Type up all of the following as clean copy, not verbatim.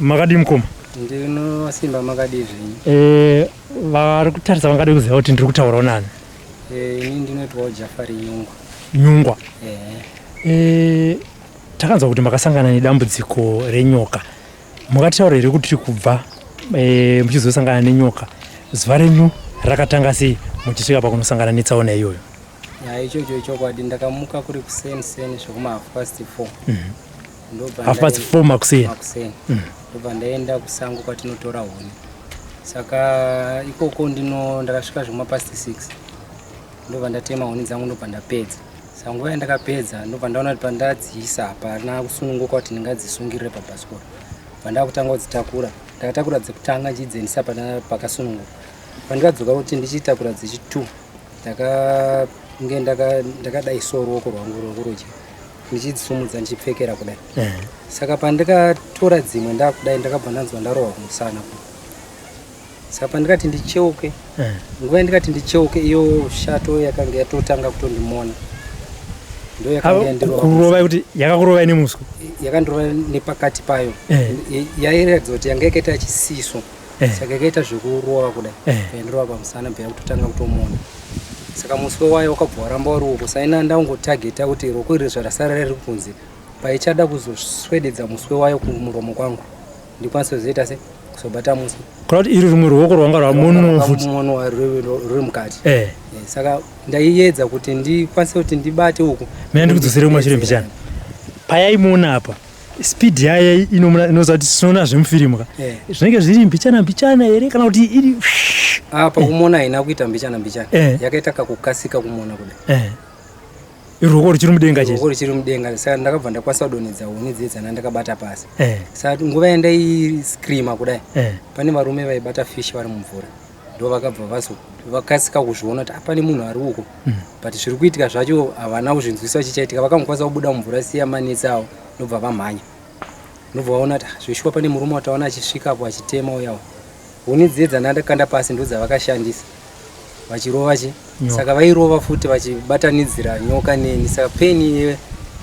Makadii mukoma? Ndinosimba, makadii zvenyu? Vari kutarisa vangade kuziva kuti ndiri kutaurawo nani. Ini ndinoitwawo Jafari Nyungwa. Nyungwa. Takanzwa kuti makasangana nedambudziko renyoka. Mungataura here kuti kubva muchizosangana nenyoka, zuva renyu rakatanga sei muchisvika pakunosangana netsaona iyoyo? Ya, ichocho ichokwadi. Ndakamuka kuri kuseni seni zvekuma 4:30. Ndobva 4:30 makuseni? Makuseni. Ndobva ndaenda kusango kwatinotora huni. Saka ikoko ndino ndakasvika zvekuma past 6, ndobva ndatema huni dzangu, ndobva ndapedza. Saka nguva yandakapedza, ndobva ndaona kuti pandadziisa hapana kusununguka kuti ndingadzisungirire pabhasikoro. Bva ndakutanga kudzitakura. Ndakatakura dzekutanga ndichidziendesa pakasununguka. Pandikadzoka kuti ndichitakura dzechi2, ndakange ndakadai so ruoko rwangu rwekurudyi ndichidzisumudza ndichipfekera kudai. Saka pandikatora dzimwe ndakudai, ndakabva ndanzwa ndarohwa kumusana. Saka pandikati ndicheuke, nguva yandikati ndicheuke, iyo shato yakanga yatotanga kutondimona, ndo yakanga yandirova. Kurovai kuti yakakurovai nemuswe? Yakandirova nepakati payo. Yairatidza kuti yanga yakaita chisiso. Saka yakaita zvekurova kudai. Yandirova pamusana, bva yakutotanga kutomona. Saka muswe wayo wakabva waramba uri uko. Saina ndangotageta kuti roko iri zvarasara riri kunze, paichada kuzoswededza muswe wayo kumuromo kwangu, ndikwanise kuzoita se kuzobata muswe. Kureva kuti iri rumwe ruoko rwanga rwamonwa futi? Rwamonwa ruri mukati. Saka ndaiedza kuti ndikwanise kuti ndibate uku. Mina ndikudzosere kumashure mbichana. Payaimona apa, speed yayo inoziva kuti tinoona zvemufirimu ka, zvinenge zviri mbichana mbichana here kana kuti iri? Ah, pakumona haina kuita mbichana mbichana. Yakaita kakukasika kumona kudai. Ruoko ruchiri mudenga chete? Ruoko ruchiri mudenga. Saka ndakabva ndakwanisa kudonhedza huni dziye dzana ndakabata pasi. Saka nguva yandaiscreama kudai, pane varume vaibata fish vari mumvura, ndo vakabva vakasika kuzviona kuti, "Ah, pane munhu ari uko." But zviri kuitika zvacho havana kuzvinzwisa chichaitika. Vakangokwanisa kubuda mumvura, siya manetsi avo, ndobva vamhanya, ndobva vaona kuti, "Ah, zveshuwa pane murume wataona achisvikapo achitema uyawo." Huni dziye dzandakanda pasi ndo dzavakashandisa vachirova chi Nyoka. Saka vairova futi vachibatanidzira nyoka neni. Saka pain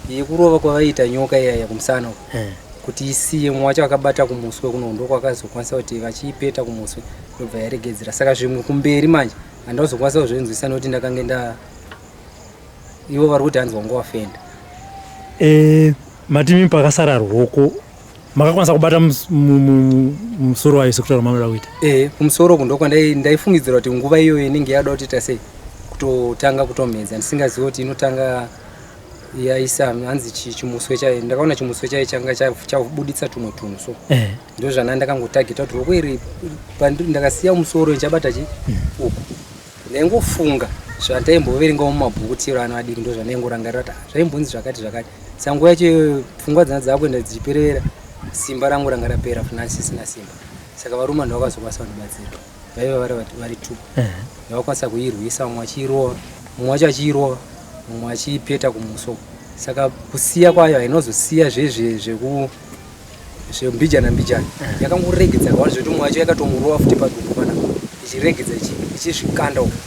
yekurova kwavaiita nyoka iyaya kumusana uku, kuti isiye, mumwe wacho akabata kumuswe kuno, ndokwakazokwanisa kuti vachiipeta kumuswe, ndobva yaregedzera. Saka zvimwe kumberi manje handazokwanisa kuzvinzwisa nekuti ndakange nda ivo vari kuti hanzi wanga wafenda. Matimi pakasara ruoko, makakwanisa kubata musoro wayo sekutaura mamunoda kuita? Kumusoro uku ndokwa ndaifungidzira kuti nguva iyoyo inenge yada kutoita sei, kutotanga kutomedza, ndisingazivi kuti inotanga yaisa hanzi chimuswe chayo. Ndakaona chimuswe chayo changa chabuditsa tumwe tunhu, so ndo zvana ndakangotageta kuti roko iri ndakasiya musoro ichabata chi uku. Ndaingofunga zvandaimboverengawo mumabhuku tiri vana vadiki, ndo zvandaingorangarira kuti, "Ah, zvaimbonzi zvakati zvakati." Saka nguva yacho iyoyo pfungwa dzanga dzakuenda dzichiperera, simba rangu ranga rapera, funanisisina simba. Saka varume ndo vakazokwanisa kundibatsira, vaiva vari two. Ndavakwanisa kuirwisa, mumwe achiirova, mumwe wacho achiirova, mumwe achiipeta kumuso. Saka kusiya kwayo hainozosiya zvezve zveku zvembijana mbijana, yakangoregedza kawana zvekuti mumwe wacho yakatomurova futi padumbu panapa, ichiregedza ichizvikanda uko.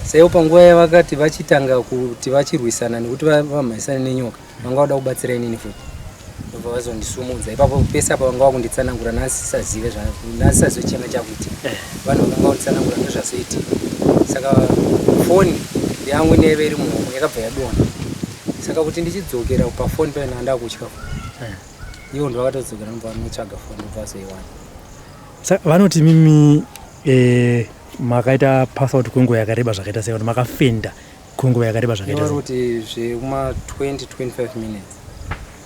Saivo panguva yavakati vachitanga kuti vachirwisana nekuti vamhanyisane nenyoka, vanga vada kubatsira inini futi, ndobva vazondisumudza ipapo. Pese apa vanga vakunditsanangura, nasisazive nasisazive changa chakuitika. Vanhu vakanga vanditsanangura ndozvazoitika. Saka foni yangu ineve iri muhomwe yakabva yadonha. Saka kuti ndichidzokera pafoni paina ndakutya. Ivo ndo vakatodzokera, ndobva vanotsvaga foni, ndobva vazoiwana. Saka vanoti mimi makaita pass out kwenguva yakareba zvakaita sei, kuti makafenda kwenguva yakareba zvakaita vari sei? Kuti zvekuma 20 25 minutes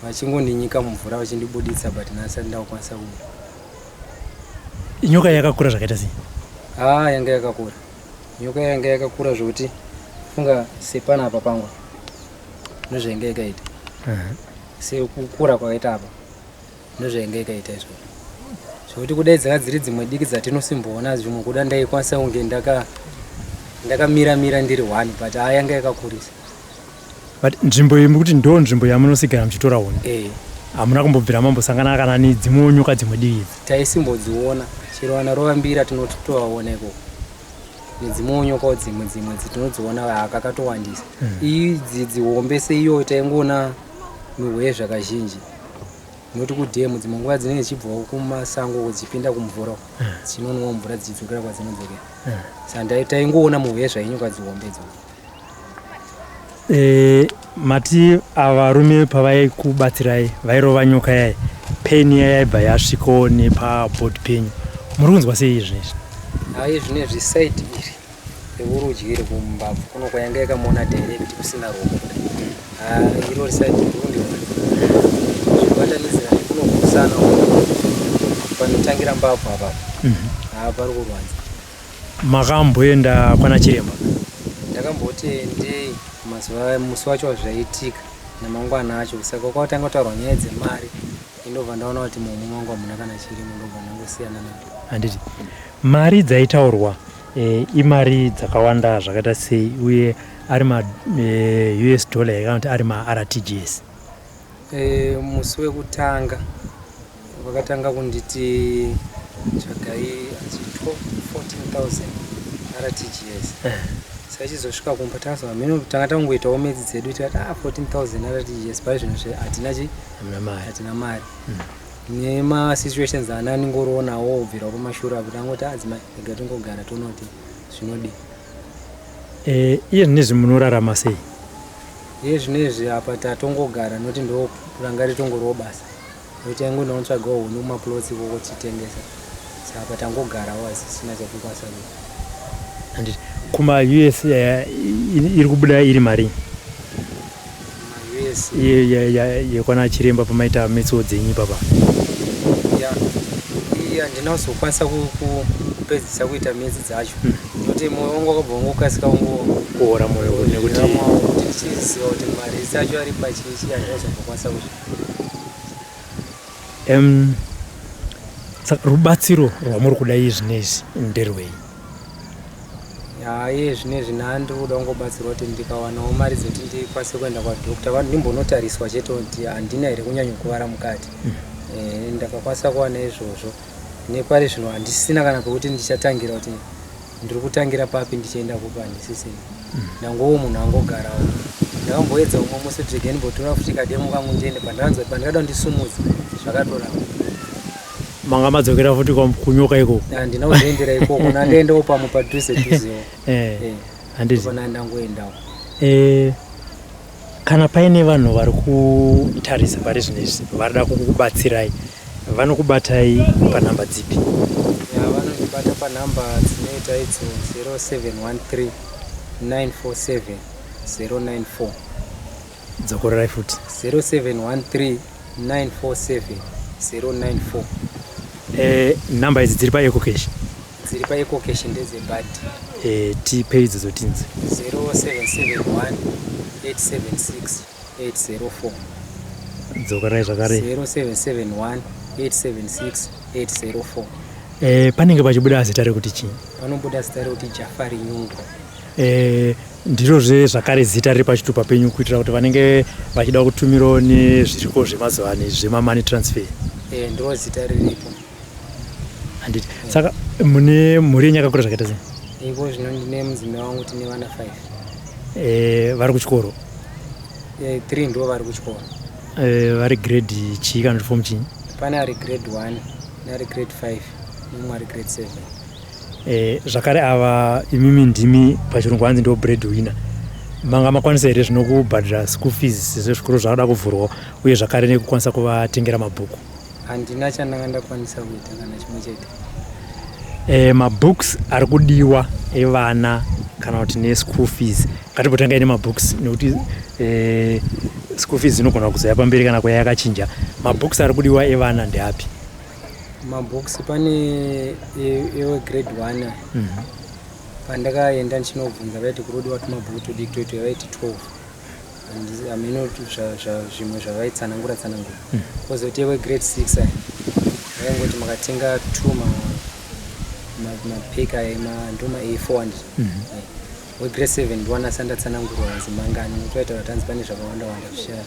vachingondinyika mumvura vachindibuditsa, but nhasi ndakukwanisa kubuda. Nyoka yakakura zvakaita sei? Ah, yanga yakakura. Nyoka yanga yakakura zvokuti funga sepanapa pangu ndozvainga yakaita, sekukura kwakaita apa ndozvainga yakaita izvozvo, zvokuti kudai dzanga dziri dzimwe diki dzatinosimboona zvimwe, kuda ndaikwanisa kunge ndakamira mira ndiri one, but haa, yanga yakakurisa. But nzvimbo iyi mukuti ndo nzvimbo yamunosigara muchitora huni? Eh. Hamuna kumbobvira mambosangana kana nedzimwewo nyoka dzimwe diki idzi? Taisimbodziona, chero vana rovambira tinotovaona ikoko, nedzimwewo nyokawo dzimwe dzimwe dzitinodziona kakatowandisa. Idzi dzihombe seiyoyo taingoona mihwezva kazhinji. Nekuti kudhemu dzimwe nguva dzinenge dzichibvawo kumasango uko dzichipinda kumvura uko dzichinonwawo mvura dzichidzokera kwadzinodzokera. Saka taingoona muhwezva yenyoka dzihombe idzodzo. E, mati ava varume pavaikubatsirai vairova nyoka yayi pain iya yaibva yasvikawo nepabody penyu muri kunzwa sei izvinezvi? Hayi zvinezvi side iri rekurudyi iri kumbabvu kuno kwayanga yakamona direct kusina roko kudai haa iro side rikundirwadza zvibatanidzira nekuno kumusana panotangira mbabvu apapo haa pari kurwadza. Makamboenda kwana chiremba? Ndakamboti endei mazuva musi wacho wazvaitika namangwana acho saka kwatanga kutaurwa nyaya dzemari indobva ndaona kuti muhomwe mangu hamuna kana chirimo ndobva ndangosiyana nazvo. Handiti mari dzaitaurwa e, imari dzakawanda zvakaita sei uye ari ma e, US dollar here kana kuti ari ma RTGS? E, musi wekutanga vakatanga kunditi tsvagai achi 14000 RTGS eh. Saka chizosvika kumba takazo hameno tanga tangoitawo medzi dzedu tikati ah 14000 RTGS pari zvinhu zve hatina chi hatina mari mm. Nema situations ana ndingoroonawo kubvira pamashure apo tangoti adzimai ah, rega tingogara toona kuti zvinodii. Eh, iye zvinezvi munorarama sei? Iye zvinezvi apa tatongogara noti ndo ranga ritongoriwo basa. Nekuti taingoenda kunotsvagawo huni kumaplots ikoko tichitengesa. Saka apa tangogarawo asi tisina chatinokwanisa kuita. Handiti kuma US eh, iri kubuda iri marii? Kuma US Yekwana chiremba pamaita metso dzenyu ipapa. Ya iyi handina kuzokwanisa kupedzisa kuita metsi dzacho nekuti moyo wangu wakabva wangokasika wango Kuora moyo nekuti kuti ndichiziva kuti maritsi acho ari pachichi handina kuzombokwanisa kuzvi Saka rubatsiro rwamuri kuda iye zvinezvi nderwei? Ya iye zvinezvi ndiri kuda kungobatsirwa kuti ndikawanawo mari dzekuti ndikwanise kuenda kwadoctor vanhu ndimbonotariswa chete kuti handina here kunyanyokuvara mukati. Eh, ndakakwanisa kuwana izvozvo nepari zvino handisina kana pekuti ndichatangira kuti ndiri kutangira papi ndichienda kupi handisisina. Ndangowo munhu angogarawo. Ndakamboedza umwe musi kuti regai ndimbotora futi kademo kangu ndiende pandanzwa pandakada ndisumudze zvakatoramba. Manga madzokera futi kunyoka ikoko? Handina kuzoendera ikoko nandaendawo pamwe padhuze dhuzewo. Eh, eh, handiti pana ndangoendawo. Eh, kana paine vanhu vari kutarisa pari zvino izvi varida kukubatsirai vanokubatai panhamba dzipi? Ya, vanondibata panhamba dzinoita idzo 0713 947 094. Dzokorerai futi. 0713 947 094. Eh, nhamba idzi dziri paEcoCash? Dziri paEcoCash ndedzebhadhi. Eh, tipe idzodzo tinzi. 0771 876 804. Dzokerai zvakare. 0771 876 804. Eh, panenge pachibuda zita rekuti chii? Panobuda zita rekuti Jafari Nyungu. Eh, ndirozve zvakare zita riri pachitupa penyu kuitira kuti vanenge vachida kutumirawo nezviriko zvemazuva ano zvemamoney transfer. Eh, ndiro zita riripo. Handiti. Saka mune mhuri yenyu yakakura zvakaita sei? Iko zvino ndine mudzimai wangu tine vana 5. Eh, vari kuchikoro? Eh, 3 ndivo vari kuchikoro. Eh, vari grade chii kana kuti form chii? Pane ari grade 1 neari grade 5 nemumwe ari grade 7. Eh, zvakare ava imimi ndimi pachirungu hanzi ndo bread winner. Manga makwanisa here zvino kubhadhara school fees sezvo zvikoro zvakada kuvhurwa uye zvakare nekukwanisa kuvatengera mabhuku? Handina chandanga ndakwanisa kuita kana chimwe chete. E, mabooks ari kudiwa evana kana kuti neschool fees ngatimbotangai nemabooks nekuti e, school fees inogona kuzouya pamberi kana kuya yakachinja. Mabooks ari kudiwa evana ndeapi? Mabooks pane ewe grade 1 pandakaenda ndichinobvunza vaiti kurodiwa tumabhuku tudiki toito vaiti 12 hameno zvimwe zvavaitsanangura tsanangura. Kozoti ewe grade 6 aya vaingoti makatenga 2 mapeka aya ndoma A4 handiti. Wegrade 7 ndiwana sandatsanangurwa hanzi mangani nekuti vaitaura kuti hanzi pane zvakawanda wanda zvicha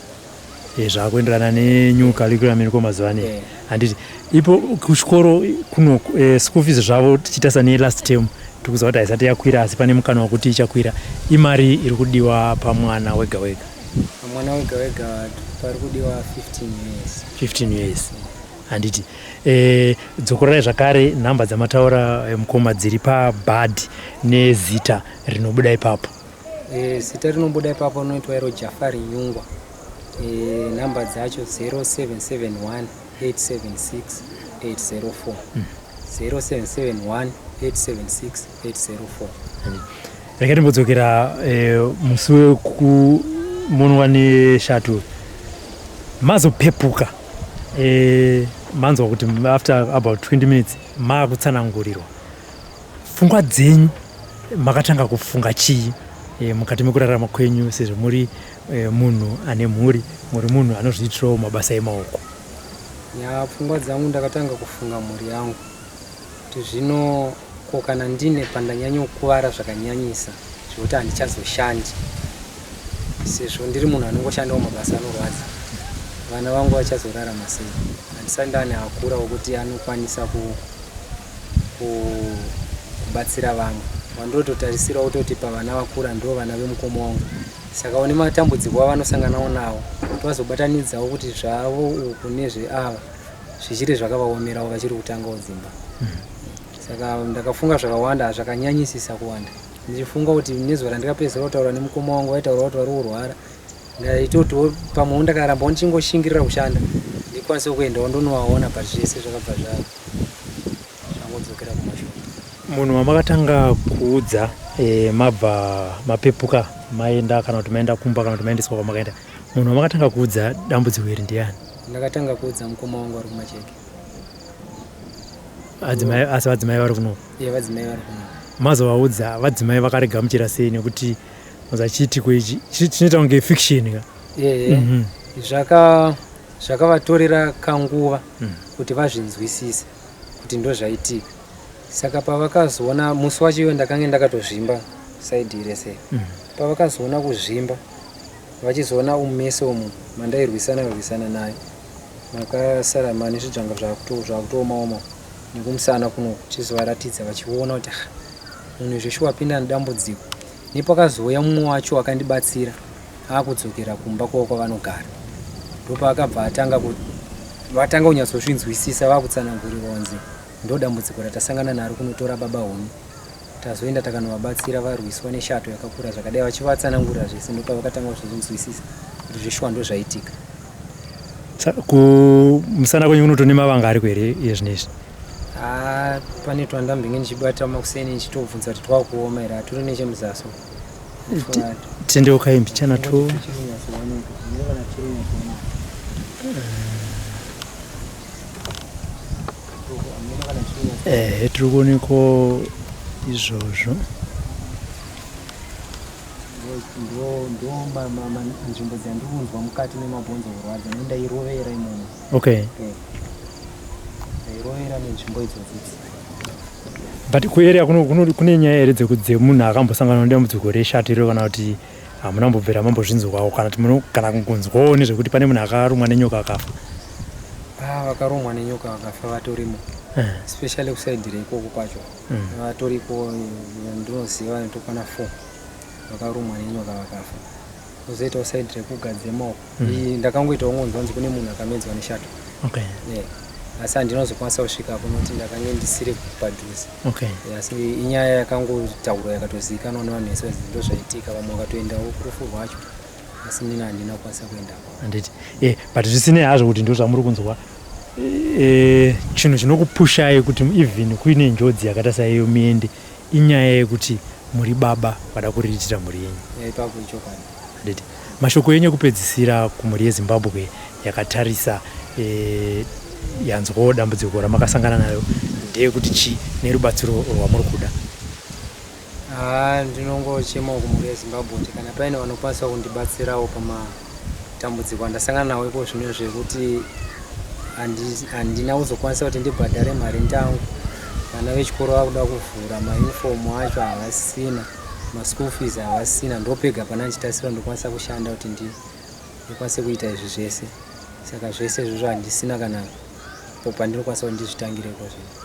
Zvakuenderana nenew curriculum iriko mazuva ano handiti. Ipo kuchikoro kuno school fees zvavo tichitarisa nelast term tikuziva kuti haisati yakwira asi pane mukana wekuti ichakwira. Imari iri kudiwa pamwana wega wega? Mwana wega wega pari kudiwa 15 years. 15 years, handiti? Dzokorerai zvakare nhamba dzamataura, mukoma, dziri pabhadhi nezita rinobuda ipapo. Zita rinobuda ipapo rinoitwa iro Jafari Nyungwa. Nhamba dzacho 0771 876 804, 0771 876 804. Rega timbodzokera musi wekumonwa neshato. Mazopepuka, manzwa kuti after about 20 minutes maakutsanangurirwa, pfungwa dzenyu makatanga kufunga chii mukati mekurarama kwenyu, sezvo muri munhu ane mhuri, muri munhu anozviitirawo mabasa emaoko? Ya, pfungwa dzangu ndakatanga kufunga mhuri yangu, kuti zvino ko kana ndine pandanyanyokuvara zvakanyanyisa zvekuti handichazoshandi, sezvo ndiri munhu anongoshandawo mabasa anorwadza, vana vangu vachazorarama sei? Handisati ndane akura wekuti anokwanisa kubatsira vamwe. Vandototarisirawo kutoti pavana vakura ndo vana vemukoma wangu, saka une matambudziko avanosanganawo nawo, tovazobatanidzawo kuti zvavo uku nezveava zvichiri zvakavaomerawo, vachiri kutangawo dzimba. Saka ndakafunga zvakawanda, zvakanyanyisisa kuwanda, ndichifunga kuti nezuva randikapedzisira kutaura nemukoma wangu, vaitaura kuti vari kurwara. Ndaitotiwo pamwewo ndakarambawo ndichingoshingirira kushanda, ndikwanise kuendawo ndonovaona, but zvese zvakabva zvangodzokera kumashure. Munhu wamakatanga kuudza, mabva mapepuka, maenda kana kuti maenda kumba kana kuti maendeswa kwamakaenda, munhu wamakatanga kuudza dambudziko iri ndiani? Ndakatanga kuudza mukoma wangu ari kuMacheke. Adzimai, asi vadzimai vari kuno? Iye, vadzimai vari kuno. Mazovaudza, vadzimai vakarigamuchira sei? Nekuti mazachiitiko ichi chinoita kunge fiction ka. Ehe. Zvakavatorera kanguva kuti vazvinzwisise kuti ndo zvaitika. Saka pavakazoona musi wacho iwo ndakange ndakatozvimba side rese, pavakazoona kuzvimba, vachizoona umese umu mandairwisana rwisana nayo, makasara mane zvidzvanga zvakutoomaoma, nekumusana kuno, chizovaratidza, vachiona kuti, "Ah, munhu zveshuwa apinda nedambudziko." Nepakazouya mumwe wacho akandibatsira akudzokera kumba kwavo kwavanogara, ndopaakabva atanga vatanga kunyatsozvinzwisisa, vakutsanangurirwa kunzi ndo dambudziko ratasangana naro kunotora baba huni, tazoenda takanovabatsira, varwiswa neshato yakakura zvakadai, vachivatsanangurira zvese, ndopavakatanga kuzozvinzwisisa kuti zveshuwa ndo zvaitika. Kumusana kwenyu kunotone mavanga ariko here iye zvinezvi? Ah, pane twandambenge ndichibata makuseni ndichitobvunza kuti twakuoma here, haturi nechemuzasi. Tendeukai mbichana tu. Chirinyatsooneka, kana chirinyatsooneka. Tiri kuoneko izvozvo. Ndo nzvimbo dzandiri kunzwa mukati memabhonzo kurwadza, nendairovera imomo. Ndairovera nenzvimbo idzodzi. But kuarea kune nyaya here dzemunhu akambosangana nedambudziko reshato iro, kana kuti hamuna mbobvira mambozvinzwawo, kana kuti kana kungonzwawo nezvekuti pane munhu akarumwa nenyoka akafa? Ah, vakarumwa nenyoka vakafa vatorimo, especially kuside reikoko kwacho. Vatoriko, ndinoziva vanotokwana four vakarumwa nenyoka vakafa. Kuzoitawo side rekugadzema uko. Iyi ndakangoitawo ngonzwa kunzi kune munhu akamedzwa neshato. Yeah. Asi handinozokwanisa kusvikapo nokuti ndakange ndisiri padhuze. Asi inyaya yakangotaurwa, yakatozivikanwa nevanhu vese kuti ndo zvaitika. Vamwe vakatoendawo kurufu rwacho, asi nini handina kukwanisa kuendako. Handiti. But zvisinei hazvo kuti ndo zvamuri kunzwa, chinhu chinokupushai kuti even kuine njodzi yakaita saiyo muende, inyaya yekuti muri baba vada kuriritira mhuri yenyu. Yeah, ipapo ichokwadi. Handiti. Mashoko enyu ekupedzisira kumhuri yeZimbabwe yakatarisa, yanzwawo dambudziko ramakasangana nayo, ndeyekuti chii nerubatsiro rwamuri kuda? Haa, ndinongochemawo kumhuri yeZimbabwe kuti kana paine vanokwanisa kundibatsirawo pamatambudziko andasangana nawo iko zvino, zvekuti handina kuzokwanisa kuti ndibhadhare mari ndangu, vana vechikoro vakuda kuvhura, maunifomu acho havasina, maschool fees havasina, ndopega pana ndichitarisira ndokwanisa kushanda kuti ndikwanise kuita izvi zvese. Saka zvese izvozvo handisina kana pandinokwanisa kuti ndizvitangireko zvino.